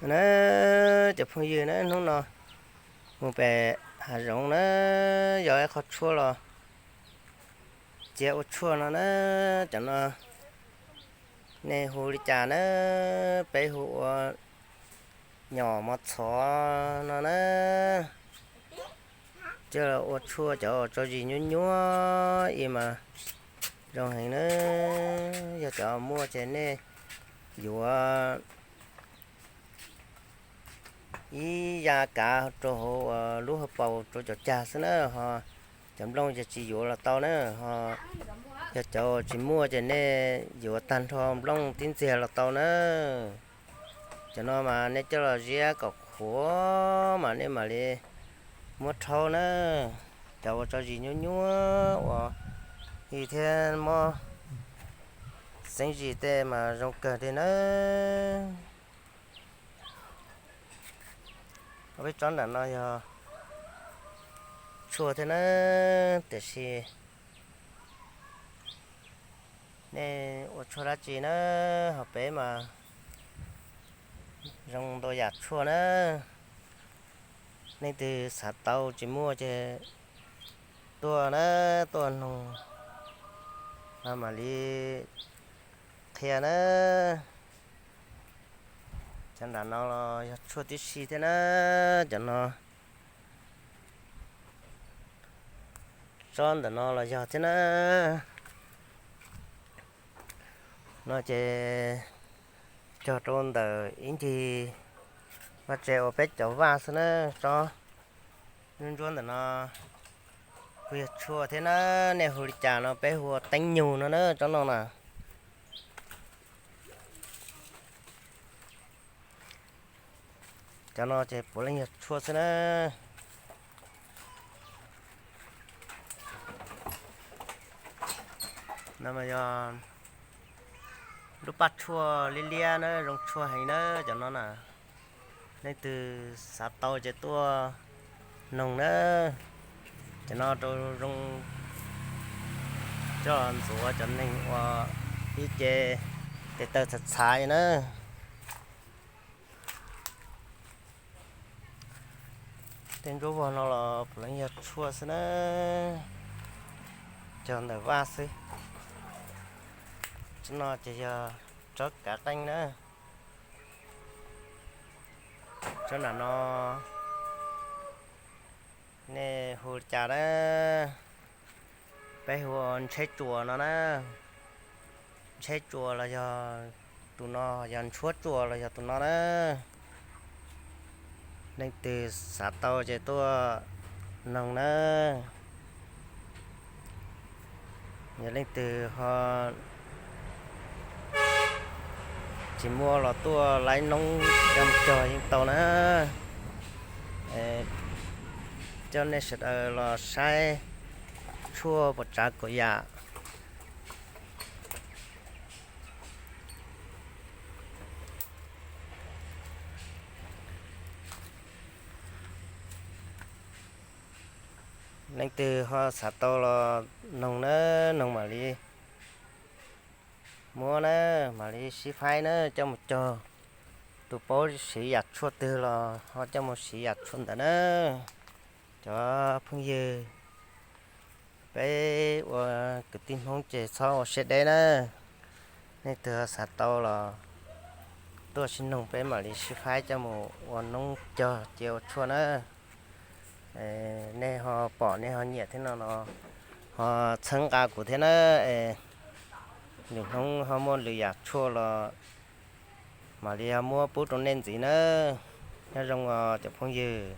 Na, cov phooj ywg na, hnub no mus pem hav zoov na, yog ib qho tshuaj los cia ua tshuaj no na. Cov no nej hu li cas na? Peb hu ua nyom mov txhov no na. Coj los ua tshuaj cov uas tso zis nyuab nyuab ib mas zoo heev na. Yog cov muaj ces nej yuav ib ya kav rau hauv lub hauv paus rau cov cag xwb na, ho cov nplooj ces tsis yuav los tau na, ho yog cov tsis muaj ces nej yuav tag nrho nplooj tib ntxiag los tau na. Cov no mas nej coj los ziab kom qhuav mas nej mam li muab rhaub na. Cov uas tso zis nyuab nyuab uas yig thiab mob xeeb zis tej mas zoo kawg li na. Peb tsob nram no yog tshuaj thiab na, tiam sis nej ua tshuaj dab tsi na, ho peb mas zoo ntau yam tshuaj na. Leej twg xav tau tsis muaj ces tuaj na, tuaj noog mam li qhia na. Cov nram no los yog tshuaj tib si thiab na. Cov no, tsob ntawm no los yog thiab na. No ces cog rau ntawm ib ncig vaj tse uas peb cov vaj xwb na. Tsob ntsuab ntsuab ntawm no kuj yog tshuaj thiab na. Nej hu li cas no? Peb hu ua teeb nyug no na, tsob no na. Cov no ces puav leej yog tshuaj xwb na. No mas yog lub paj tshuaj liab liab na, zoo tshuaj heev na cov no na. Leej twg xav tau ces tuaj noog na. Cov no rau zoo coj ntxuav cov neeg uas ib ce tes taw txhav txhav na. Tej ntsuab vog no los puav leej yog tshuaj xwb na, cog ntawm vaj xwb. Tsob no ces yog tsob kav qeej na. Tsob nram no nej hu li cas na? Peb hu ua ntsheb tsuas no na. Ntsheb tsuas los yog tus no, yog ntsheb tsuas los yog tus no na. Leej twg xav tau ces tuaj noog na. Yog leej twg ho tsis muaj los tuaj laib noob coj mus cog yeej tau na. Coj nej sawv daws los saib tshuaj puas tsav kuv yam. Leej twg ho xav tau los noog na, noog mam li muab na, mam li sib faib na coj mus cog. Tus paub siv yam tshuaj twg los ho coj mus siv yam tshuaj ntawd na. Cov phooj ywg, peb ua kwv tij Hmoob ces txhob ua siab deb na. Leej twg xav tau los tuaj sib noog peb mam li sib faib coj mus ua noob cog cia ua tshuaj na. Nej ho pom nej ho nyiam thiab no los ho txhawb nqa kuv thiab na. Lwm hnub ho muaj lwm yam tshuaj los mam li ho muab pub rau nej ntxiv na. Nyob zoo os cov phooj ywg.